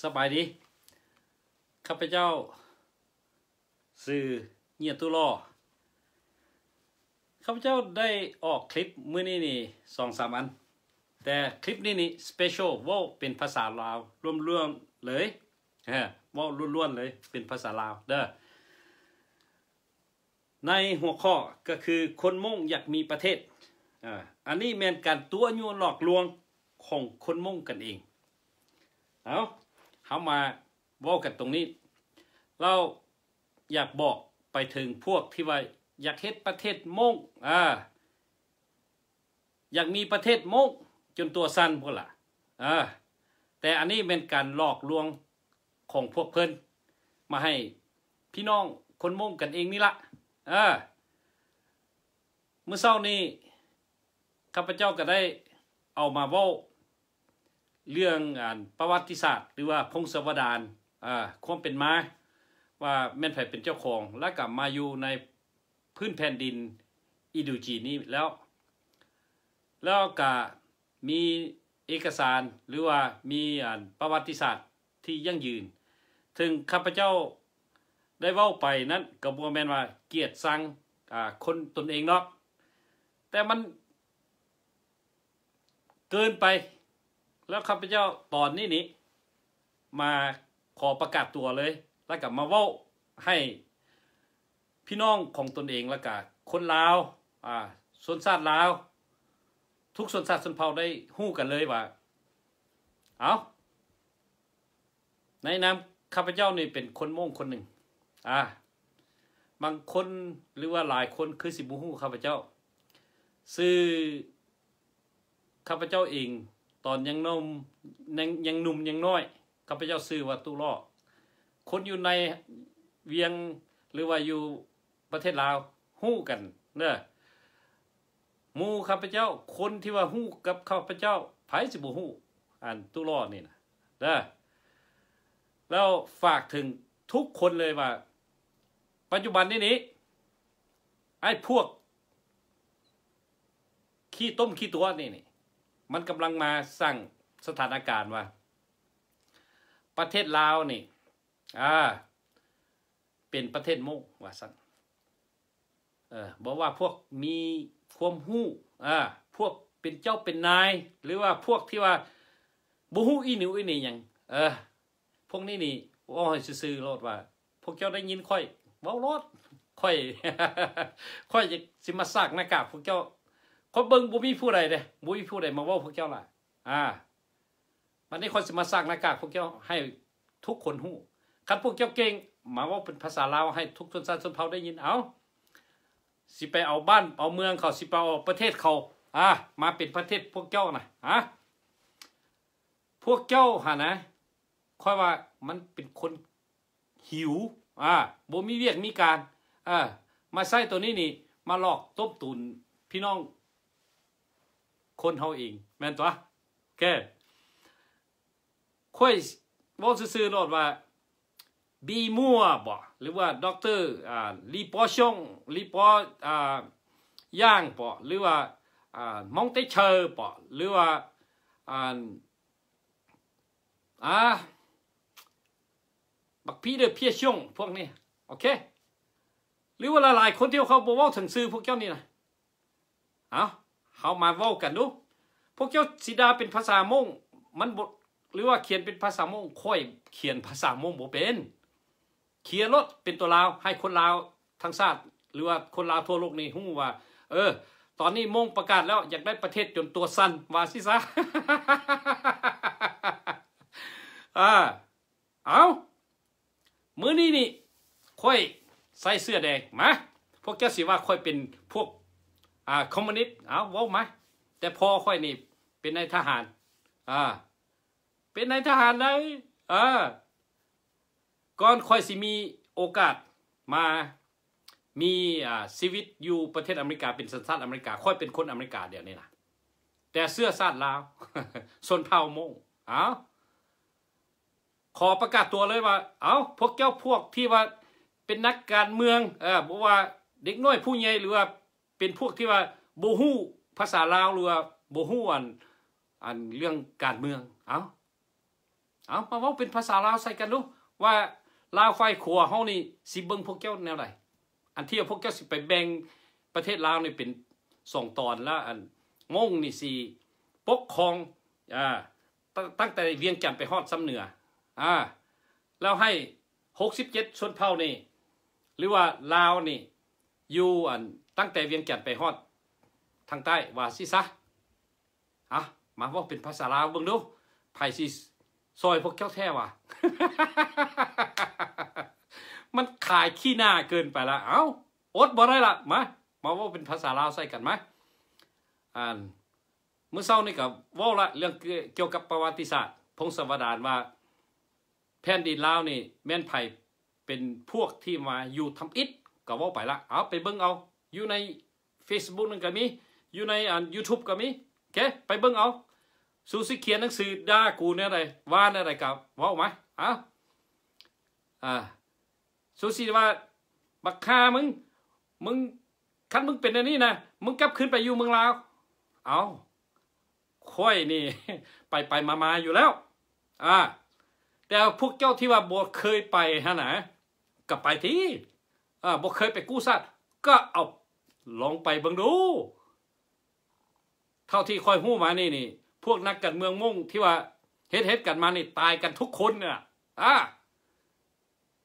ສະບາຍດີ. ຂ້າພະເຈົ້າຊື່ເຫຍື່ອຕູ້ຫຼໍ່. ຂ້າພະເຈົ້າໄດ້ອອກຄລິບມື້ນີ້ນີ້ສອງສາມອັນ, ແຕ່ຄລິບນີ້ນີ້ສະເປຊຽວ ເວົ້າເປັນພາສາລາວລ້ວນໆເລີຍ, ເວົ້າລ້ວນໆເລີຍ ເປັນພາສາລາວເດີ້. ໃນຫົວຂໍ້ກໍຄືຄົນມົ້ງຢາກມີປະເທດ. ອາ ອັນນີ້ແມ່ນການຕົວະຍົວະຫຼອກລວງຂອງຄົນມົ້ງກັນເອງ. ເອົາ ເຮົາມາເວົ້າກັນຕົງນີ້. ແລ້ວຢາກບອກໄປເຖິງພວກທີ່ວ່າຢາກເຮັດປະເທດມົ້ງ, ອາ ຢາກມີປະເທດມົ້ງຈົນຕົວສັ່ນພຸ້ນລະ. ເອີ ແຕ່ອັນນີ້ແມ່ນການຫຼອກລວງຂອງພວກເພິ່ນມາໃຫ້ພີ່ນ້ອງຄົນມົ້ງກັນເອງນີ້ລະ. ເອີ ມື້ເຊົ້ານີ້ຂ້າພະເຈົ້າກໍໄດ້ເອົາມາເວົ້າເລື່ອງ ອັນ ປະຫວັດຕິສາດ ຫຼືວ່າພົງສະວະດານ ເອີ ຄວາມເປັນມາ ວ່າແມ່ນໃຜເປັນເຈົ້າຂອງ ແລ້ວກໍມາຢູ່ໃນ ພື້ນແຜ່ນດິນອິນໂດຈີນນີ້ແລ້ວ, ແລ້ວກະມີເອກະສານ ຫຼືວ່າມີ ອັນ ປະຫວັດຕິສາດທີ່ຢັ້ງຢືນ. ເຖິງຂ້າພະເຈົ້າໄດ້ເວົ້າໄປນັ້ນ ກໍບໍ່ແມ່ນວ່າກຽດຊັງ ອາ ຄົນຕົນເອງດອກ, ແຕ່ມັນ ເກີນໄປ. ແລ້ວຂ້າພະເຈົ້າຕອນນີ້ນີ້ມາຂໍປະກາດຕົວເລີຍ ແລ້ວກໍມາເວົ້າໃຫ້ພີ່ນ້ອງຂອງຕົນເອງ ແລ້ວກໍຄົນລາວ ອາ ຊົນຊາດລາວ ທຸກຊົນຊາດຊົນເຜົ່າໄດ້ຮູ້ກັນເລີຍວ່າ ເອົາ ໃນນາມຂ້າພະເຈົ້ານີ້ເປັນຄົນມົ້ງຄົນໜຶ່ງ. ອາ ບາງຄົນ ຫຼືວ່າຫຼາຍຄົນຄືຊິບໍ່ຮູ້ຂ້າພະເຈົ້າ. ຊື່ຂ້າພະເຈົ້າເອງ ຕອນຍັງໜຸ່ມ ຍັງ ຍັງໜຸ່ມຍັງນ້ອຍ ຂ້າພະເຈົ້າຊື່ວ່າຕູ້ຫຼໍ່. ຄົນຢູ່ໃນວຽງ ຫຼືວ່າຢູ່ປະເທດລາວຮູ້ກັນເດີ້. ໝູ່ຂ້າພະເຈົ້າ ຄົນທີ່ວ່າຮູ້ກັບຂ້າພະເຈົ້າ ໃຜຊິບໍ່ຮູ້ ອັນ ຕູ້ຫຼໍ່ນີ້ນະເດີ້. ແລ້ວຝາກເຖິງທຸກຄົນເລີຍວ່າ ປັດຈຸບັນນີ້ນີ້ ໄອ້ພວກຂີ້ຕົມຂີ້ຕົວະນີ້ນີ້ ມັນກຳລັງມາສ້າງສະຖານະການວ່າ ປະເທດລາວນີ້ ອາ ເປັນປະເທດມົ້ງວ່າຊັ້ນ. ເອີ ບໍ່ວ່າພວກມີຄວາມຮູ້ ອາ ພວກເປັນເຈົ້າເປັນນາຍ ຫຼືວ່າພວກທີ່ວ່າບໍ່ຮູ້ອີ່ໜູອີ່ໜີຫຍັງ ເອີ ພວກນີ້ນີ້ເວົ້າໃຫ້ຊື່ໆໂລດວ່າ ພວກເຈົ້າໄດ້ຍິນຂ້ອຍເວົ້າໂລດ, ຂ້ອຍ ຂ້ອຍຊິມາສາກໜ້າກາກພວກເຈົ້າ. ຂ້ອຍເບິ່ງບໍ່ມີຜູ້ໃດເດ້, ບໍ່ມີຜູ້ໃດມາເວົ້າພວກເຈົ້າລະ ອາ ບັດນີ້ຂ້ອຍຊິມາສາກໜ້າກາກພວກເຈົ້າໃຫ້ທຸກຄົນຮູ້. ຄັນພວກເຈົ້າເກັ່ງ ມາເວົ້າເປັນພາສາລາວໃຫ້ທຸກຊົນຊາດຊົນເຜົ່າໄດ້ຍິນ. ເອົາ ຊິໄປເອົາບ້ານເອົາເມືອງເຂົາ, ຊິໄປເອົາປະເທດເຂົາ ອາ ມາເປັນປະເທດພວກເຈົ້ານະ ອາ ພວກເຈົ້າຫັ້ນນະ ຂ້ອຍວ່າມັນເປັນຄົນຫິວ ອາ ບໍ່ມີວຽກມີການ ເອີ ມາໃຊ້ໂຕນີ້ນີ້ ມາຫຼອກຕົ້ມຕຸນພີ່ນ້ອງຄົນເຮົາເອງ ແມ່ນຕົວະ? ໂອເຄ ຂ້ອຍເວົ້າຊື່ໆໂລດວ່າ ບີມົວບໍ ຫຼືວ່າ ດັອກເຕີ ອາ ລີປໍຊອງ ລີປໍ ອາ ຢ່າງບໍ ຫຼືວ່າ ອາ ມອງເຕເຊີບໍ ຫຼືວ່າ ອາ ອາ ບັກພີເດີ ເພຍຊອງ ພວກນີ້ ໂອເຄ ຫຼືວ່າຫຼາຍໆຄົນທີ່ເຂົາບໍ່ເວົ້າເຖິງຊື່ພວກເຈົ້ານີ້ນະ. ເອົາ ເຮົາມາເວົ້າກັນດູ. ພວກເຈົ້າຊິດ່າເປັນພາສາມົ້ງ ມັນບໍ່ ຫຼືວ່າຂຽນເປັນພາສາມົ້ງ, ຂ້ອຍຂຽນພາສາມົ້ງບໍ່ເປັນ. ຂຽນໂລດເປັນຕົວລາວ ໃຫ້ຄົນລາວທັງຊາດ ຫຼືວ່າຄົນລາວທົ່ວໂລກນີ້ຮູ້ວ່າ ເອີ ຕອນນີ້ມົ້ງປະກາດແລ້ວ ຢາກໄດ້ປະເທດຈົນຕົວສັ່ນ ວ່າຊີ້ຊະ. ອາ ເອົາ ມື້ນີ້ນີ້ ຂ້ອຍໃສ່ເສື້ອແດງ ມາ ພວກເຈົ້າຊິວ່າຂ້ອຍເປັນພວກ ອາ ຄອມມູນິດ ເອົາ ເວົ້າມາ. ແຕ່ພໍ່ຂ້ອຍນີ້ເປັນນາຍທະຫານ ອາ ເປັນນາຍທະຫານໃດ ເອີ ກ່ອນຂ້ອຍຊິມີໂອກາດມາມີ ອາ ຊີວິດຢູ່ປະເທດອາເມລິກາ ເປັນສັນຊາດອາເມລິກາ ຂ້ອຍເປັນຄົນອາເມລິກາດຽວນີ້ນະ ແຕ່ເຊື້ອຊາດລາວ ຊົນເຜົ່າມົ້ງ. ເອົາ ຂໍປະກາດຕົວເລີຍວ່າ ເອົາ ພວກເຈົ້າພວກທີ່ວ່າເປັນນັກການເມືອງ ເອີ ບໍ່ວ່າເດັກນ້ອຍຜູ້ໃຫຍ່ ຫຼືວ່າເປັນພວກທີ່ວ່າບໍ່ຮູ້ພາສາລາວ ຫຼືວ່າບໍ່ຮູ້ອັນ ອັນເລື່ອງການເມືອງ ເອົາ ເອົາ ມາເວົ້າເປັນພາສາລາວໃສ່ກັນດູ ວ່າລາວຝ່າຍຂວາເຮົານີ້ຊິເບິ່ງພວກເຈົ້າແນວໃດ? ອັນທີ່ພວກເຈົ້າຊິໄປແບ່ງປະເທດລາວນີ້ເປັນສອງຕອນ ແລ້ວອັນມົ້ງນີ້ຊິປົກຄອງ ອາ ຕັ້ງ ຕັ້ງແຕ່ວຽງຈັນໄປຮອດຊຳເໜືອ ອາ ແລ້ວໃຫ້ຫົກສິບເຈັດຊົນເຜົ່ານີ້ ຫຼືວ່າລາວນີ້ ຢູ່ອັນ ຕັ້ງແຕ່ວຽງຈັນໄປຮອດທາງໃຕ້ ວ່າຊີ້ຊະ. ອາ ມາເວົ້າເປັນພາສາລາວເບິ່ງດູ ໃຜຊິຊ່ອຍພວກເຈົ້າແທ້ວະ? ມັນຂາຍຂີ້ໜ້າເກີນໄປລະ. ເອົ້າ ອົດບໍ່ໄດ້ລະ ມາ ມາເວົ້າເປັນພາສາລາວໃສ່ກັນມາ. ອັນ ມື້ເຊົ້ານີ້ກໍເວົ້າລະ ເລື່ອງກ່ຽວກັບປະຫວັດຕິສາດ ພົງສະວະດານ ວ່າແຜ່ນດິນລາວນີ້ແມ່ນໃຜ ເປັນພວກທີ່ມາຢູ່ທຳອິດ ກໍເວົ້າໄປລະ. ເອົາ ໄປເບິ່ງເອົາ ຢູ່ໃນເຟສບຸກນັ້ນກໍມີ ຢູ່ໃນອັນຢູທູບກໍມີ. ໂອເຄ ໄປເບິ່ງເອົາ. ສູຊິຂຽນໜັງສືດ່າກູແນວໃດ ວ່າແນວໃດກໍເວົ້າມາ. ເອົາ ອາ ສູຊິວ່າ ບັກຫ່າມຶງ ມຶງ ຄັນມຶງເປັນແນວນີ້ນະ ມຶງກັບຄືນໄປຢູ່ເມືອງລາວ. ເອົາ ຂ້ອຍນີ້ ໄປໄປມາມາຢູ່ແລ້ວ. ອາ ແຕ່ພວກເຈົ້າທີ່ວ່າບໍ່ເຄີຍໄປຫັ້ນນະ ກໍໄປຕິ. ອາ ບໍ່ເຄີຍໄປກູ້ຊາດ ກໍເອົາ ລອງໄປເບິ່ງດູ. ເທົ່າທີ່ຂ້ອຍຮູ້ມານີ້ນີ້ ພວກນັກການເມືອງມົ້ງທີ່ວ່າເຮັດ ເຮັດກັນມານີ້ ຕາຍກັນທຸກຄົນນະ. ອາ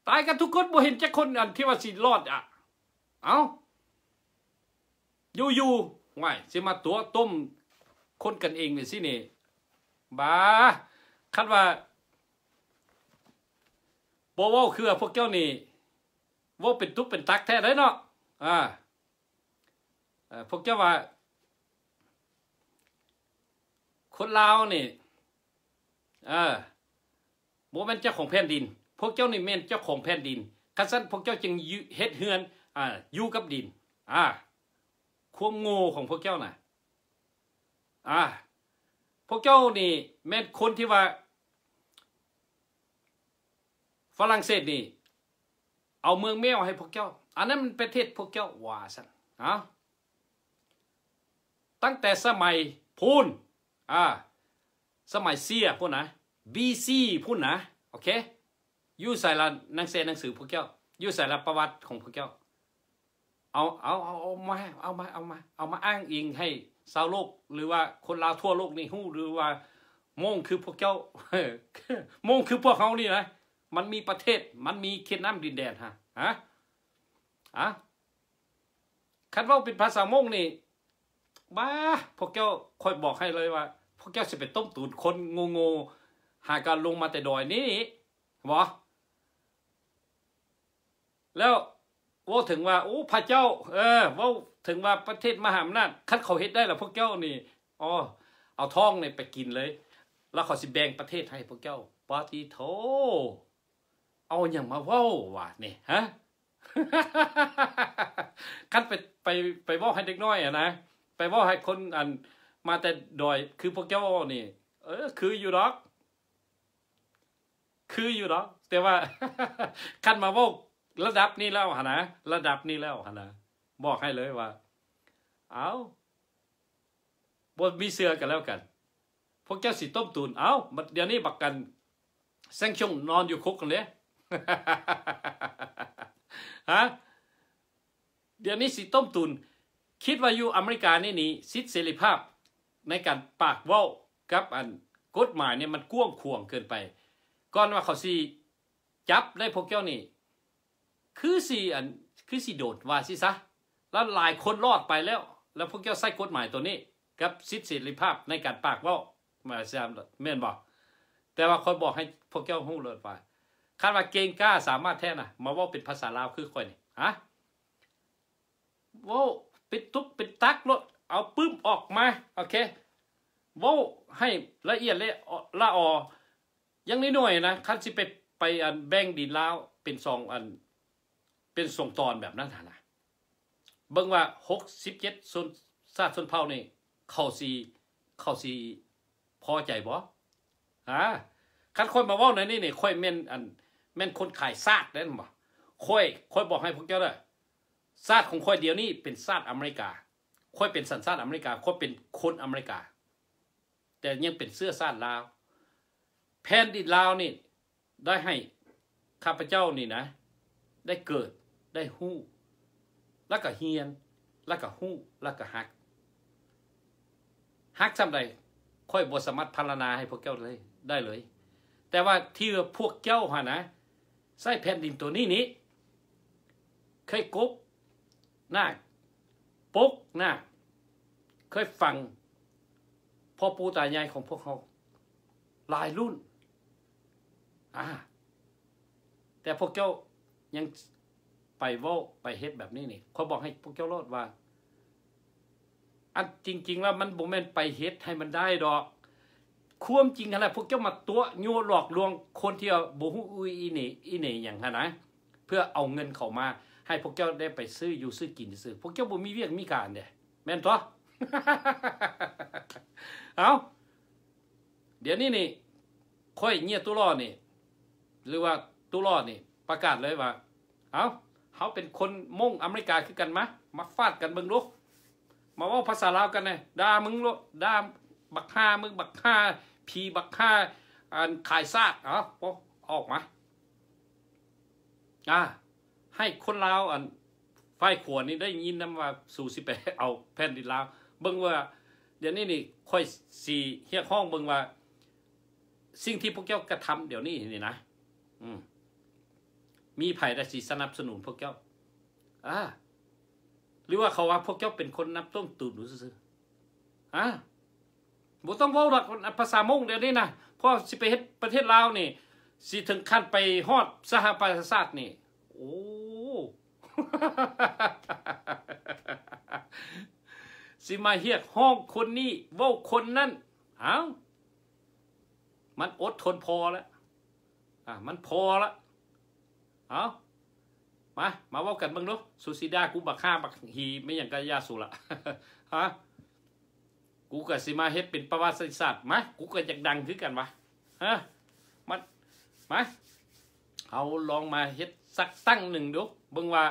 ຕາຍກັນທຸກຄົນ ບໍ່ເຫັນຈັກຄົນອັນທີ່ວ່າຊິລອດອະ. ເອົ້າ ຢູ່ໆ ຫ້ວຍ ຊິມາຕົວະຕົ້ມຄົນກັນເອງແບບຊີ້ນີ້ ບາ ຄັນວ່າບໍ່ເວົ້າຄືພວກເຈົ້ານີ້ ເວົ້າເປັນຕຸກເປັນຕັກແທ້ເດ້ເນາະ. ອາ ເອີ ພວກເຈົ້າວ່າ ຄົນລາວນີ້ ເອີ ບໍ່ແມ່ນເຈົ້າຂອງແຜ່ນດິນ. ພວກເຈົ້ານີ້ແມ່ນເຈົ້າຂອງແຜ່ນດິນ. ຄັນຊັ້ນພວກເຈົ້າຈຶ່ງຢູ່ ເຮັດເຮືອນ ອາ ຢູ່ກັບດິນ. ອາ ຄວາມໂງ່ຂອງພວກເຈົ້ານະ. ອາ ພວກເຈົ້ານີ້ແມ່ນຄົນທີ່ວ່າ ຝຣັ່ງເສດນີ້ ເອົາເມືອງແມວໃຫ້ພວກເຈົ້າ. ອັນນັ້ນມັນປະເທດພວກເຈົ້າ ວ່າຊັ້ນ. ເອົ້າ ຕັ້ງແຕ່ສະໄໝພຸ້ນ ອາ ສະໄໝເຊຍພຸ້ນນະ ບີຊີພຸ້ນນະ. ໂອເຄ ຢູ່ໃສລະໜັງແຊໜັງສືພວກເຈົ້າ? ຢູ່ໃສລະປະຫວັດຂອງພວກເຈົ້າ? ເອົາ ເອົາ ເອົາ ເອົາມາ ເອົາມາ ເອົາມາ ເອົາມາອ້າງອີງໃຫ້ຊາວໂລກ ຫຼືວ່າຄົນລາວທົ່ວໂລກນີ້ຮູ້ ຫຼືວ່າມົ້ງຄືພວກເຈົ້າ ມົ້ງຄືພວກເຮົານີ້ນະ ມັນມີປະເທດ ມັນມີເຂດນ້ຳດິນແດນຫະ ຫະ ຫະ. ຄັນເວົ້າເປັນພາສາມົ້ງນີ້ ບາ ພວກເຈົ້າ ຂ້ອຍບອກໃຫ້ເລີຍວ່າ ພວກເຈົ້າຊິໄປຕົ້ມຕູນຄົນໂງ່ໆ ຫາກະລົງມາແຕ່ດອຍນີ້ບໍ? ແລ້ວເວົ້າເຖິງວ່າ ໂອ້ ພະເຈົ້າ ເອີ ເວົ້າເຖິງວ່າປະເທດມະຫາອຳນາດ ຄັນເຂົາເຮັດໄດ້ລະ ພວກເຈົ້ານີ້ ອໍ ເອົາທອງນີ້ໄປກິນເລີຍ ແລ້ວເຂົາຊິແບ່ງປະເທດໃຫ້ພວກເຈົ້າ. ປາຕິໂທ ເອົາຫຍັງມາເວົ້າວະນີ້ ຫະ? ຄັນໄປ ໄປ ໄປເວົ້າໃຫ້ເດັກນ້ອຍຫັ້ນນະ ໄປເວົ້າໃຫ້ຄົນອັນມາແຕ່ດອຍຄືພວກເຈົ້ານີ້ ເອີ ຄືຢູ່ດອກ ຄືຢູ່ດອກ ແຕ່ວ່າ ຄັນມາເວົ້າລະດັບນີ້ແລ້ວຫັ້ນນະ ລະດັບນີ້ແລ້ວຫັ້ນນະ ບອກໃຫ້ເລີຍວ່າ ເອົ້າ ບໍ່ມີເຊື່ອກັນແລ້ວກັນ ພວກເຈົ້າຊິຕົ້ມຕູນ. ເອົ້າ ບັດດຽວນີ້ບັກກັນແຊງຊົງນອນຢູ່ຄຸກຫັ້ນເດ້ ຫະ? ດຽວນີ້ຊິຕົ້ມຕູນ ຄິດວ່າຢູ່ອາເມລິການີ້ນີ້ ສິດເສລີພາບໃນການປາກເວົ້າກັບອັນກົດໝາຍນີ້ ມັນກວ້າງຂວາງເກີນໄປ. ກ່ອນວ່າເຂົາຊິຈັບໄດ້ພວກເຈົ້ານີ້ ຄືຊິອັນ ຄືຊິໂດນ ວ່າຊີ້ຊະ ແລ້ວຫຼາຍຄົນລອດໄປແລ້ວ ແລ້ວພວກເຈົ້າໃຊ້ກົດໝາຍໂຕນີ້ກັບສິດເສລີພາບໃນການປາກເວົ້າ ແມ່ນບໍ່? ແຕ່ວ່າຂ້ອຍບອກໃຫ້ພວກເຈົ້າຮູ້ໂລດວ່າ ຄັນວ່າເກັ່ງກ້າສາມາດແທ້ນະ ມາເວົ້າເປັນພາສາລາວຄືຂ້ອຍນີ້ ຫະ? ເວົ້າເປັນຕຸກເປັນຕັກໂລດ ເອົາປຶ້ມອອກມາ ໂອເຄ ເວົ້າໃຫ້ລະອຽດລະອອ ຢ່າງໜ້ອຍໆນະ ຄັນຊິໄປ ໄປອັນແບ່ງດິນລາວເປັນສອງອັນ ເປັນສອງຕອນແບບນັ້ນຫັ້ນນະ ເບິ່ງວ່າຫົກສິບເຈັດຊົນຊາດຊົນເຜົ່ານີ້ ເຂົາຊິ ເຂົາຊິພໍໃຈບໍ່? ຫາ ຄັນຂ້ອຍມາເວົ້າໃນນີ້ນີ້ ຂ້ອຍແມ່ນອັນ ແມ່ນຄົນຂາຍຊາດເດ້ ແມ່ນບໍ່? ຂ້ອຍ ຂ້ອຍບອກໃຫ້ພວກເຈົ້າເດີ ຊາດຂອງຂ້ອຍດຽວນີ້ເປັນຊາດອາເມລິກາ ຂ້ອຍເປັນສັນຊາດອາເມລິກາ ຂ້ອຍເປັນຄົນອາເມລິກາ ແຕ່ຍັງເປັນເຊື້ອຊາດລາວ. ແຜ່ນດິນລາວນີ້ ໄດ້ໃຫ້ຂ້າພະເຈົ້ານີ້ນະ ໄດ້ເກີດ ໄດ້ຮູ້ ແລ້ວກໍຮຽນ ແລ້ວກໍຮູ້ ແລ້ວກໍຮັກ. ຮັກສ່ຳໃດ ຂ້ອຍບໍ່ສາມາດພັນລະນາໃຫ້ພວກເຈົ້າໄດ້ ໄດ້ເລີຍ. ແຕ່ວ່າທີ່ວ່າພວກເຈົ້າຫັ້ນນະ ໃຊ້ແຜ່ນດິນໂຕນີ້ນີ້ ເຄີຍກົບນາກ ປົກນາກ ເຄີຍຝັງພໍ່ປູ່ຕາຍາຍຂອງພວກເຮົາຫຼາຍລຸ້ນ. ອາ ແຕ່ພວກເຈົ້າຍັງໄປເວົ້າໄປເຮັດແບບນີ້ນີ້ ຂ້ອຍບອກໃຫ້ພວກເຈົ້າໂລດວ່າ ອັນຈິງໆແລ້ວມັນບໍ່ແມ່ນໄປເຮັດໃຫ້ມັນໄດ້ດອກ. ຄວາມຈິງຫັ້ນນະ ພວກເຈົ້າມາຕົວະຍົວະຫຼອກລວງຄົນທີ່ວ່າບໍ່ຮູ້ອີ່ຫຍັງ ອີ່ເໜຫຍັງຫັ້ນນະ ເພື່ອເອົາເງິນເຂົ້າມາໃຫ້ພວກເຈົ້າໄດ້ໄປຊື້ຢູ່ຊື້ກິນຊື່ໆ. ພວກເຈົ້າບໍ່ມີວຽກມີການເດ້ ແມ່ນຕົວະ? ເອົ້າ ດຽວນີ້ນີ້ ຂ້ອຍເຍຍຕູ້ຫຼໍ່ນີ້ ຫຼືວ່າຕູ້ຫຼໍ່ນີ້ ປະກາດເລີຍວ່າ ເອົ້າ ເຮົາເປັນຄົນມົ້ງອາເມລິກາຄືກັນ ມາ ມາຟາດກັນເບິ່ງດູ ມາເວົ້າພາສາລາວກັນແດ່ ດ່າມຶງໂລດ ດ່າບັກຫ່າ ມຶງບັກຫ່າ ຜີບັກຫ່າ ອັນຂາຍຊາດ ເອົາ ອອກມາ ອາ ໃຫ້ຄົນລາວ ອັນ ຝ່າຍຂວານີ້ໄດ້ຍິນນຳວ່າ ສູຊິໄປເອົາແຜ່ນດິນລາວ. ເບິ່ງວ່າ ດຽວນີ້ນີ້ ຂ້ອຍຊິຮຽກຮ້ອງເບິ່ງວ່າ ສິ່ງທີ່ພວກເຈົ້າກະທຳດຽວນີ້ນີ້ນະ ອືມ ມີໃຜລະຊິສະໜັບສະໜູນພວກເຈົ້າ? ອາ ຫຼືວ່າເຂົາວ່າພວກເຈົ້າເປັນຄົນນັບຕົ້ມຕູນຊື່ໆ. ອາ ບໍ່ຕ້ອງເວົ້າດອກພາສາມົ້ງດຽວນີ້ນະ ເພາະຊິໄປເຮັດປະເທດລາວນີ້ ຊິເຖິງຂັ້ນໄປຮອດສະຫະປະຊາຊາດນີ້ ໂອ້ ຊິມາຮຽກຮ້ອງຄົນນີ້ ເວົ້າຄົນນັ້ນ. ເອົ້າ ມັນອົດທົນພໍແລ້ວ ອາ ມັນພໍລະ. ເອົາ ມາ ມາເວົ້າກັນເບິ່ງດູ ສູຊິດ່າກູບັກຫ່າບັກຫີແມ່ນຫຍັງກະຢ່າສູລະ ຮະ ກູກະຊິມາເຮັດເປັນປະຫວັດສາດ ມາ ກູກະຢາກດັງຄືກັນຫວາ ຮະ ມາ ມາ ເຮົາລອງມາເຮັດສັກຕັ້ງໜຶ່ງດູ ເບິ່ງວ່າ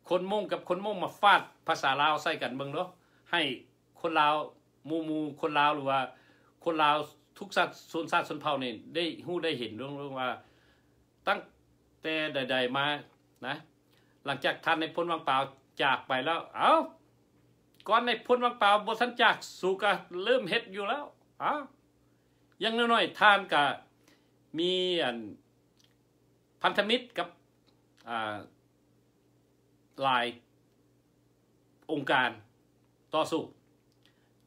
ຄົນມົ້ງກັບຄົນມົ້ງມາຟາດພາສາລາວໃສ່ກັນເບິ່ງດູ ໃຫ້ ຄົນລາວ ໝູ່ໆຄົນລາວ ຫຼືວ່າຄົນລາວທຸກຊາດ ຊົນຊາດຊົນເຜົ່ານີ້ ໄດ້ຮູ້ໄດ້ເຫັນເລື່ອງວ່າ ຕັ້ງແຕ່ໃດໆມານະ ຫຼັງຈາກທ່ານນາຍພົນວັງປາວຈາກໄປແລ້ວ ເອົ້າ ກ່ອນນາຍພົນວັງປາວບໍ່ທັນຈາກ ສູກະເລີ່ມເຮັດຢູ່ແລ້ວ ເອົ້າ ຢ່າງໜ້ອຍໆທ່ານກະມີ ອັນ ພັນທະມິດກັບ ອ່າ ຫຼາຍອົງການຕໍ່ສູ້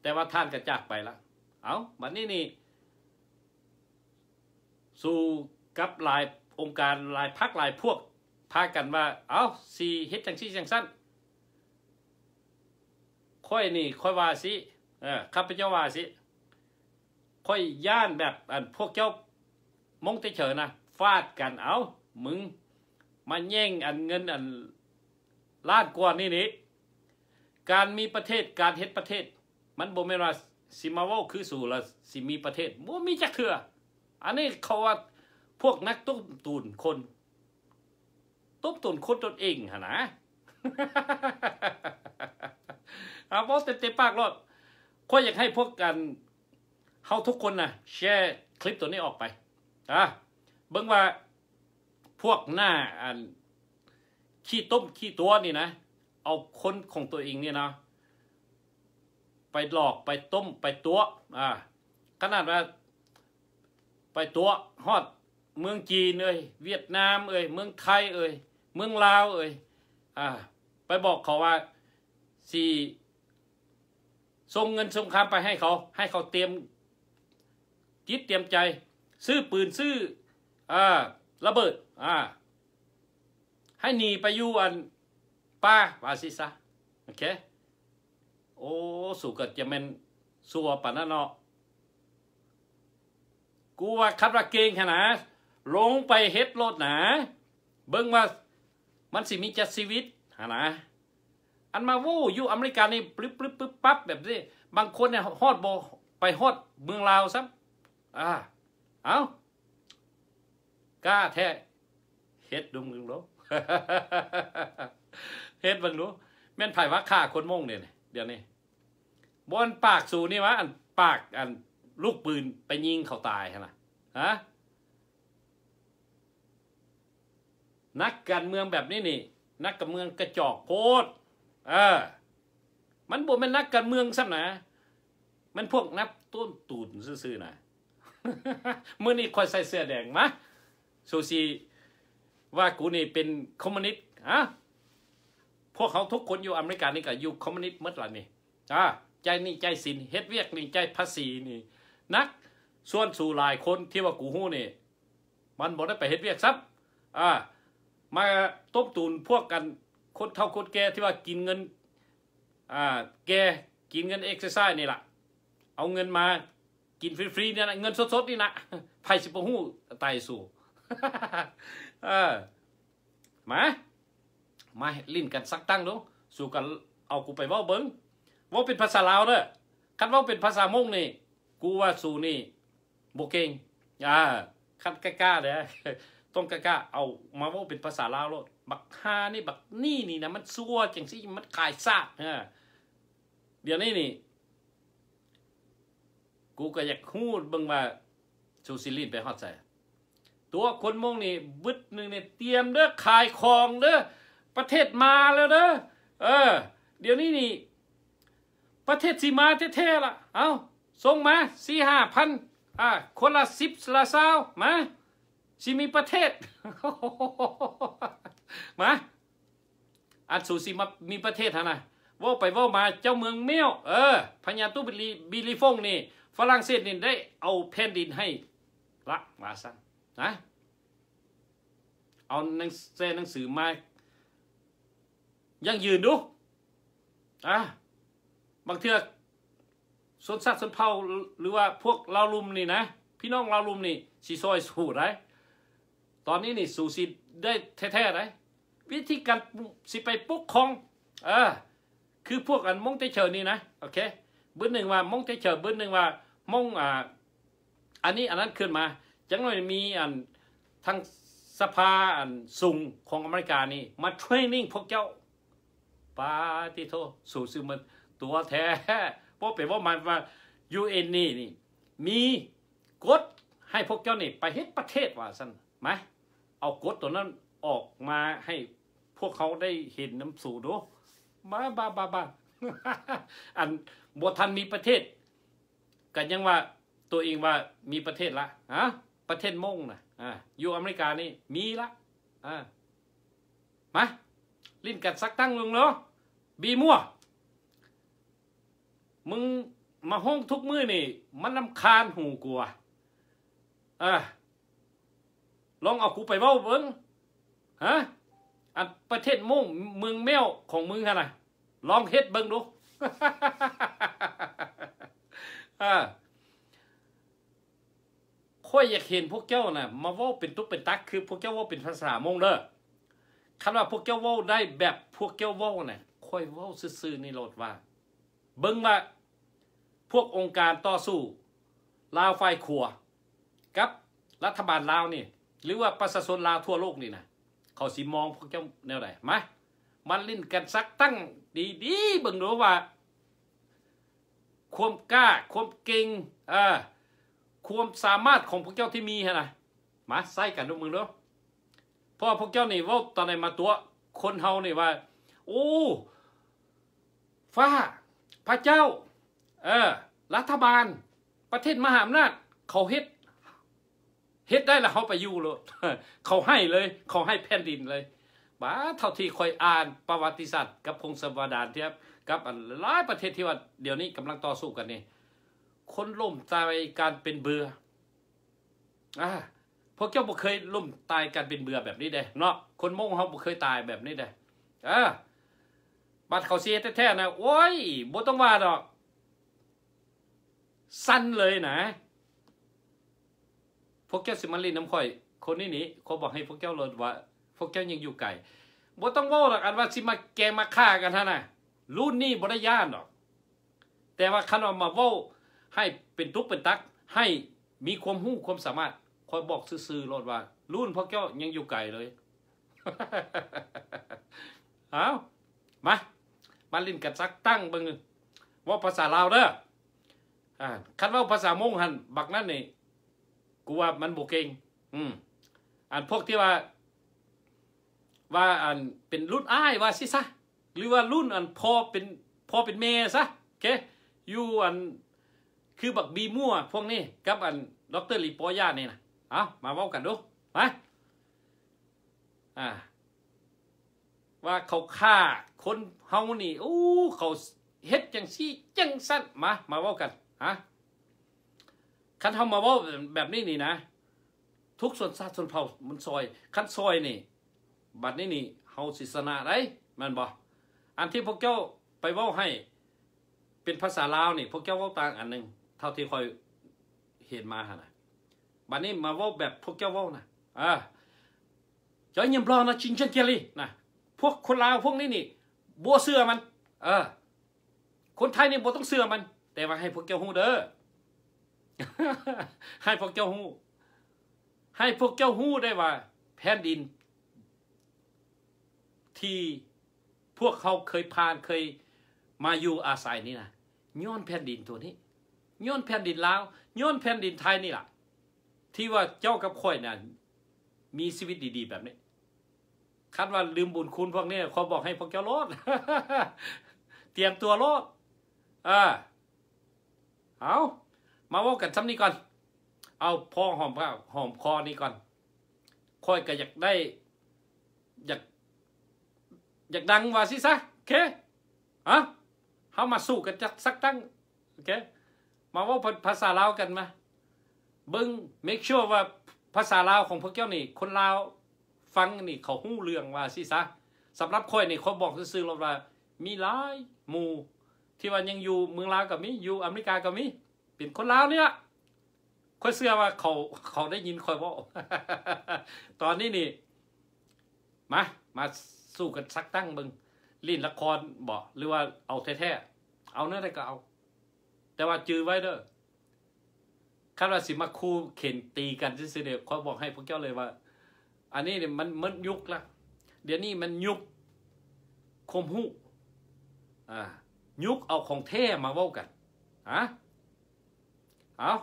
ແຕ່ວ່າທ່ານກະຈາກໄປລະ. ເອົ້າ ບັດນີ້ນີ້ ສູ້ກັບຫຼາຍອົງການ ຫຼາຍພັກ ຫຼາຍພວກ ພາກັນວ່າ ເອົ້າ ຊິເຮັດຈັ່ງຊີ້ຈັ່ງຊັ້ນ ຂ້ອຍນີ້ ຂ້ອຍວ່າຊິ ເອີ ຂ້າພະເຈົ້າວ່າຊິ ຂ້ອຍຢ້ານແບບ ອັນ ພວກເຈົ້າມົ້ງເຕເສີນະ ຟາດກັນ ເອົ້າ ມຶງມາແຍ່ງ ອັນ ເງິນ ອັນ ລ້ານກວ່ານີ້ນີ້ ການມີປະເທດ ການເຮັດປະເທດ ມັນບໍ່ແມ່ນວ່າຊິມາເວົ້າຄືສູລະຊິມີປະເທດ ບໍ່ມີຈັກເທື່ອ. ອັນນີ້ເຂົາວ່າພວກນັກຕົ້ມຕູນຄົນ ຕົ້ມຕູນຄົນຕົນເອງຫັ້ນນະ ເອົາ ເວົ້າເຕັມໆປາກໂລດ. ຂ້ອຍຢາກໃຫ້ພວກ ອັນ ເຮົາທຸກຄົນນະ ແຊຄລິບໂຕນີ້ອອກໄປ ອາ ເບິ່ງວ່າພວກໜ້າ ອັນ ຂີ້ຕົ້ມຂີ້ຕົວະນີ້ນະ ເອົາຄົນຂອງໂຕເອງນີ້ນະ ໄປຫຼອກ ໄປຕົ້ມ ໄປຕົວະ ອາ ຂະໜາດວ່າໄປຕົວະຮອດເມືອງຈີນເອີຍ ຫວຽດນາມເອີຍ ເມືອງໄທເອີຍ ເມືອງລາວເອີຍ ອາ ໄປບອກເຂົາວ່າຊິສົ່ງເງິນສົງຄາມໄປໃຫ້ເຂົາ ໃຫ້ເຂົາຕຽມຈິດຕຽມໃຈ ຊື້ປືນ ຊື້ ອາ ລະເບີດ ອາ ໃຫ້ໜີໄປຢູ່ ອັນ ປ່າ ວ່າຊີ້ຊະ ໂອເຄ. ໂອ້ ສູກະຈະແມ່ນຊົ່ວປານນັ້ນເນາະ. ກູວ່າຄັນວ່າເກັ່ງຫັ້ນນະ ລົງໄປເຮັດໂລດນະ ເບິ່ງວ່າມັນຊິມີຈັກຊີວິດຫັ້ນນະ. ອັນມາເວົ້າຢູ່ອາເມລິການີ້ ປຶບປຶບປຶບປັບແບບນີ້ ບາງຄົນນີ້ຮອດບໍ່ໄປຮອດເມືອງລາວຊ້ຳ. ອາ ເອົ້າ ກ້າແທ້ ເຮັດເບິ່ງດູ ເຮັດເບິ່ງດູ ແມ່ນໃຜວ່າຂ້າຄົນມົ້ງເດ ດຽວນີ້ ບໍ່ອັນປາກສູນີ້ຫວາ ອັນປາກ ອັນລູກປືນໄປຍິງເຂົາຕາຍຫັ້ນນະ. ຮະ? ນັກການເມືອງແບບນີ້ນີ້ ນັກການເມືອງກະຈອກໂພດ. ເອີ ມັນບໍ່ແມ່ນນັກການເມືອງຊ້ຳນະ ມັນພວກນັກຕົ້ມຕູນຊື່ໆນະ. ມື້ນີ້ຂ້ອຍໃສ່ເສື້ອແດງ ມາ ສູຊິວ່າກູນີ້ເປັນຄອມມູນິດ ຮະ? ພວກເຮົາທຸກຄົນຢູ່ອາເມລິການີ້ກະຢູ່ຄອມມູນິດໝົດລະນີ້. ອາ ຈ່າຍໜີ້ຈ່າຍສິນ ເຮັດວຽກນີ້ ຈ່າຍພາສີນີ້ໜັກ. ສ່ວນສູຫຼາຍຄົນທີ່ວ່າກູຮູ້ນີ້ ມັນບໍ່ໄດ້ໄປເຮັດວຽກຊ້ຳ ອາ ມາຕົ້ມຕູນພວກກັນ ຄົນເຖົ້າຄົນແກ່ທີ່ວ່າກິນເງິນ ອາ ແກ່ ກິນເງິນເອັກເຊີໄຊນີ້ລະ ເອົາເງິນມາກິນຟຣີໆນີ້ນະ ເງິນສົດໆນີ້ນະ ໃຜຊິບໍ່ຮູ້ໄຕສູ. ເອີ ມາ ມາຫຼິ້ນກັນສັກຕັ້ງດູ ສູກະເອົາກູໄປເວົ້າເບິ່ງ ເວົ້າເປັນພາສາລາວເດີ. ຄັນເວົ້າເປັນພາສາມົ້ງນີ້ ກູວ່າສູນີ້ບໍ່ເກັ່ງ. ອາ ຄັນກ້າໆເດີ ຕ້ອງກ້າໆ ເອົາມາເວົ້າເປັນພາສາລາວໂລດ. ບັກຫ່ານີ້ ບັກນີ້ນີ້ນະ ມັນຊົ່ວຈັ່ງຊີ້ ມັນຂາຍຊາດ. ອາ ດຽວນີ້ນີ້ ກູກະຢາກຮູ້ເບິ່ງວ່າ ສູຊິຫຼິ້ນໄປຮອດໃສ. ຕົວຄົນມົ້ງນີ້ ບຶດໜຶ່ງນີ້ ຕຽມເດີ ຂາຍຂອງເດີ ປະເທດມາແລ້ວເດີ. ເອີ ດຽວນີ້ນີ້ ປະເທດຊິມາແທ້ໆລະ. ເອົາ ສົ່ງມາສີ່ຫ້າພັນ ອາ ຄົນລະສິບລະຊາວ ມາ ຊິມີປະເທດ ມາ. ອັນສູຊິມາມີປະເທດຫັ້ນນະ ເວົ້າໄປເວົ້າມາ ເຈົ້າເມືອງແມ້ວ ເອີ ພະຍາຕຸບີລີ ບີລີຟົງນີ້ ຝຣັ່ງເສດນີ້ໄດ້ເອົາແຜ່ນດິນໃຫ້ລະ ວ່າຊັ້ນນະ. ເອົາໜັງ ແຊໜັງສືມາຢັ້ງຢືນດູ. ອາ ບາງເທື່ອ ຊົນຊາດຊົນເຜົ່າ ຫຼືວ່າພວກລາວລຸ່ມນີ້ນະ ພີ່ນ້ອງລາວລຸ່ມນີ້ຊິຊ່ອຍສູ້ໄດ໋. ຕອນນີ້ນີ້ສູຊິໄດ້ແທ້ໆໄດ໋ ວິທີການ ຊິໄປປົກຄອງ ເອີ ຄືພວກອັນມົ້ງເຕເຊີນີ້ນະ. ໂອເຄ ບຶດໜຶ່ງວ່າມົ້ງເຕເຊີ ບຶດໜຶ່ງວ່າມົ້ງ ອາ ອັນນີ້ອັນນັ້ນຂຶ້ນມາ ຈັກໜ້ອຍມີອັນ ທາງສະພາອັນສູງຂອງອາເມລິການີ້ມາເທຣນນິງພວກເຈົ້າ. ປາຕິໂທ ສູຊື່ມັນຕົວແທ້ ເວົ້າໄປເວົ້າມາວ່າ ຢູເອັນ ນີ້ ນີ້ມີກົດໃຫ້ພວກເຈົ້ານີ້ໄປເຮັດປະເທດວ່າຊັ້ນ. ມາ ເອົາກົດໂຕນັ້ນອອກມາໃຫ້ພວກເຮົາໄດ້ເຫັນນຳສູດູ. ບາ ບາ ບາ ບາ ອັນບໍ່ທັນມີປະເທດ ກະຍັງວ່າໂຕເອງວ່າມີປະເທດລະ ຮະ? ປະເທດມົ້ງນະ ອາ ຢູ່ອາເມລິການີ້ມີລະ ອາ ມາຫຼິ້ນກັນສັກຕັ້ງເບິ່ງເນາະ ບີມົວ. ມຶງມາຮ້ອງທຸກມື້ນີ້ ມັນລຳຄານຫູກູວ່າ ເອີ ລອງເອົາກູໄປເວົ້າເບິ່ງ ຮະ? ອັນປະເທດມົ້ງເມືອງແມ້ວຂອງມຶງຫັ້ນນະ ລອງເຮັດເບິ່ງດູ. ເອີ ຂ້ອຍຢາກເຫັນພວກເຈົ້ານະ ມາເວົ້າເປັນຕຸກເປັນຕັກ ຄືພວກເຈົ້າເວົ້າເປັນພາສາມົ້ງເດີ. ຄັນວ່າພວກເຈົ້າເວົ້າໄດ້ແບບພວກເຈົ້າເວົ້ານະ ຂ້ອຍເວົ້າຊື່ໆນີ້ໂລດວ່າ ເບິ່ງວ່າພວກອົງການຕໍ່ສູ້ລາວຝ່າຍຂວາ ກັບລັດຖະບານລາວນີ້ ຫຼືວ່າປະຊາຊົນລາວທົ່ວໂລກນີ້ນະ ເຂົາຊິມອງພວກເຈົ້າແນວໃດ? ມາ ມາຫຼິ້ນກັນສັກຕັ້ງດີໆ ເບິ່ງດູວ່າ ຄວາມກ້າ ຄວາມເກັ່ງ ເອີ ຄວາມສາມາດຂອງພວກເຈົ້າທີ່ມີຫັ້ນນະ ມາໃຊ້ກັນດູເບິ່ງດູ. ເພາະວ່າພວກເຈົ້ານີ້ເວົ້າຕອນໃດມາຕົວະຄົນເຮົານີ້ວ່າ ໂອ້ ຟ້າ ພະເຈົ້າ ເອີ ລັດຖະບານ ປະເທດມະຫາອຳນາດ ເຂົາເຮັດ ເຮັດໄດ້ລະເຮົາໄປຢູ່ໂລດ ເຂົາໃຫ້ເລີຍ ເຂົາໃຫ້ແຜ່ນດິນເລີຍ. ບາດເທົ່າທີ່ຂ້ອຍອ່ານປະຫວັດຕິສາດກັບພົງສະບາດານທຽບກັບອັນຫຼາຍປະເທດທີ່ວ່າດຽວນີ້ກຳລັງຕໍ່ສູ້ກັນນີ້ ຄົນລົ້ມຕາຍການເປັນເບື່ອ ອາ ພວກເຈົ້າບໍ່ເຄີຍລົ້ມຕາຍການເປັນເບື່ອແບບນີ້ເດ້ເນາະ ຄົນມົ້ງເຮົາບໍ່ເຄີຍຕາຍແບບນີ້ເດ້. ເອີ ບາດເຂົາຊິເຮັດແທ້ໆນະ ໂອ້ຍ ບໍ່ຕ້ອງວ່າດອກ ສັ່ນເລີຍນະ. ພວກເຈົ້າຊິມາຫຼິ້ນນຳຂ້ອຍ ຄົນນີ້ນີ້ ຂ້ອຍບອກໃຫ້ພວກເຈົ້າໂລດວ່າ ພວກເຈົ້າຍັງຢູ່ໄກ ບໍ່ຕ້ອງເວົ້າດອກ ອັນວ່າຊິມາແກ່ງມາຂ້າກັນຫັ້ນນະ ລຸ້ນນີ້ບໍ່ໄດ້ຢ້ານດອກ. ແຕ່ວ່າຄັນວ່າມາເວົ້າໃຫ້ເປັນຕຸກເປັນຕັກ ໃຫ້ມີຄວາມຮູ້ຄວາມສາມາດ ຂ້ອຍບອກຊື່ໆໂລດວ່າ ລຸ້ນພວກເຈົ້າຍັງຢູ່ໄກເລີຍ. ເອົາ ມາ ມາຫຼິ້ນກັນສັກຕັ້ງເບິ່ງ ເວົ້າພາສາລາວເດີ. ອາ ຄັນເວົ້າພາສາມົ້ງຫັ້ນ ບັກນັ້ນນີ້ ກູວ່າມັນບໍ່ເກັ່ງ. ອືມ ອັນພວກທີ່ວ່າ ວ່າອັນເປັນລຸ້ນອ້າຍວ່າຊີ້ຊະ ຫຼືວ່າລຸ້ນອັນພໍ່ເປັນ ພໍ່ເປັນແມ່ຊະ ໂອເຄ ຢູ່ອັນ ຄືບັກບີມົວພວກນີ້ ກັບອັນ ດອກເຕີ ລີປໍຢານີ້ນະ. ເອົາ ມາເວົ້າກັນດູ ມາ ອ່າ ວ່າເຂົາຂ້າຄົນເຮົານີ້ ໂອ້ ເຂົາເຮັດຈັ່ງຊີ້ຈັ່ງຊັ້ນ. ມາ ມາເວົ້າກັນ ຮະ ຄັນເຮົາມາເວົ້າແບບນີ້ນີ້ນະ ທຸກຊົນຊາດຊົນເຜົ່າມັນຊ່ອຍ ຄັນຊ່ອຍນີ້ ບັດນີ້ນີ້ເຮົາຊິຊະນະໄດ໋ ແມ່ນບໍ່? ອັນທີ່ພວກເຈົ້າໄປເວົ້າໃຫ້ເປັນພາສາລາວນີ້ ພວກເຈົ້າເວົ້າຕ່າງອັນໜຶ່ງ ເທົ່າທີ່ຂ້ອຍເຫັນມາຫັ້ນນະ. ບັດນີ້ມາເວົ້າແບບພວກເຈົ້າເວົ້ານະ ເອີ ເຈົ້າຍຽມບລອນນະ ຈິງຈັງເກລີນະ ພວກຄົນລາວພວກນີ້ນີ້ບໍ່ເຊື່ອມັນ ເອີ ຄົນໄທນີ້ບໍ່ຕ້ອງເຊື່ອມັນ ແຕ່ວ່າໃຫ້ພວກເຈົ້າຮູ້ເດີ ໃຫ້ພວກເຈົ້າຮູ້ ໃຫ້ພວກເຈົ້າຮູ້ໄດ້ວ່າແຜ່ນດິນທີ່ພວກເຮົາເຄີຍຜ່ານ ເຄີຍມາຢູ່ອາໄສນີ້ນະ ຍ້ອນແຜ່ນດິນຕົວນີ້ ຍ້ອນແຜ່ນດິນລາວ ຍ້ອນແຜ່ນດິນໄທນີ້ລະ ທີ່ວ່າເຈົ້າກັບຂ້ອຍນະ ມີຊີວິດດີໆແບບນີ້. ຄັນວ່າລືມບຸນຄຸນພວກນີ້ ຂໍບອກໃຫ້ພວກເຈົ້າໂລດ ຕຽມຕົວໂລດ ເອີ ເອົາ ມາເວົ້າກັນຊ່ຳນີ້ກ່ອນ ເອົາພໍຫອມປາກຫອມຄໍນີ້ກ່ອນ. ຂ້ອຍກໍຢາກໄດ້ ຢາກ ຢາກດັງວ່າຊີ້ຊະ ໂອເຄ ຮະ ເຮົາມາສູ້ກັນຈັກສັກຕັ້ງ ໂອເຄ ມາເວົ້າພາ ພາສາລາວກັນ ມາເບິ່ງ ເມກຊູວວ່າພາສາລາວຂອງພວກເຈົ້ານີ້ ຄົນລາວຟັງນີ້ເຂົາຮູ້ເລື່ອງວ່າຊີ້ຊະ. ສຳລັບຂ້ອຍນີ້ ຂ້ອຍບອກຊື່ໆໂລດວ່າ ມີຫຼາຍໝູ່ທີ່ວ່າຍັງຢູ່ເມືອງລາວກໍມີ ຢູ່ອາເມລິກາກໍມີ ເປັນຄົນລາວນີ້ລະ. ຂ້ອຍເຊື່ອວ່າເຂົາ ເຂົາໄດ້ຍິນຂ້ອຍເວົ້າ. ຕອນນີ້ນີ້ ມາ ມາສູ້ກັນສັກຕັ້ງເບິ່ງ ຫຼິ້ນລະຄອນບໍ ຫຼືວ່າເອົາແທ້ໆ ເອົາແນວໃດກໍເອົາ ແຕ່ວ່າຈື່ໄວ້ເດີ ຄັນວ່າຊິມາຂູ່ເຂັນຕີກັນຊື່ໆນີ້ ຂ້ອຍບອກໃຫ້ພວກເຈົ້າເລີຍວ່າ ອັນນີ້ນີ້ມັນໝົດຍຸກລະ ດຽວນີ້ມັນຍຸກຄວາມຮູ້ ອ່າ ຍຸກເອົາຂອງແທ້ມາເວົ້າກັນ ຮະ ເອົາ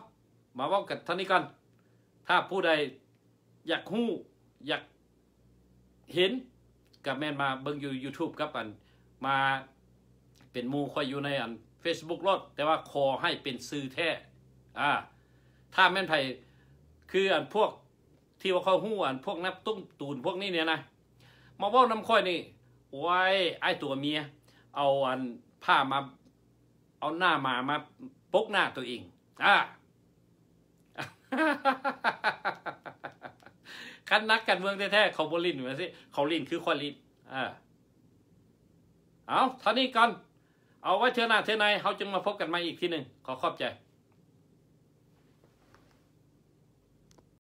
ມາເວົ້າກັນເທົ່ານີ້ກ່ອນ. ຖ້າຜູ້ໃດຢາກຮູ້ ຢາກເຫັນ ກໍແມ່ນມາເບິ່ງຢູ່ຢູທູບກັບອັນ ມາເປັນໝູ່ຂ້ອຍຢູ່ໃນອັນເຟສບຸກໂລດ ແຕ່ວ່າຂໍໃຫ້ເປັນຊື່ແທ້. ອ່າ ຖ້າແມ່ນໃຜ ຄືອັນພວກທີ່ວ່າຂ້ອຍຮູ້ ອັນພວກນັກຕົ້ມຕູນພວກນີ້ນີ້ນະ ມາເວົ້ານຳຂ້ອຍນີ້ ໂອ້ຍ ອ້າຍຕົວເມຍ ເອົາອັນຜ້າມາ ເອົາໜ້າໝາມາປົກໜ້າຕົວເອງ ອາ ຄັນນັກການເມືອງແທ້ໆ ເຂົາບໍ່ຫຼິ້ນແບບຊີ້ ເຂົາຫຼິ້ນຄືຂ້ອຍຫຼິ້ນ ເອີ ເອົາ ເທົ່ານີ້ກ່ອນ ເອົາໄວ້ເທື່ອໜ້າເທື່ອໃນ ເຮົາຈຶ່ງມາພົບກັນໃໝ່ອີກທີໜຶ່ງ ຂໍຂອບໃຈ.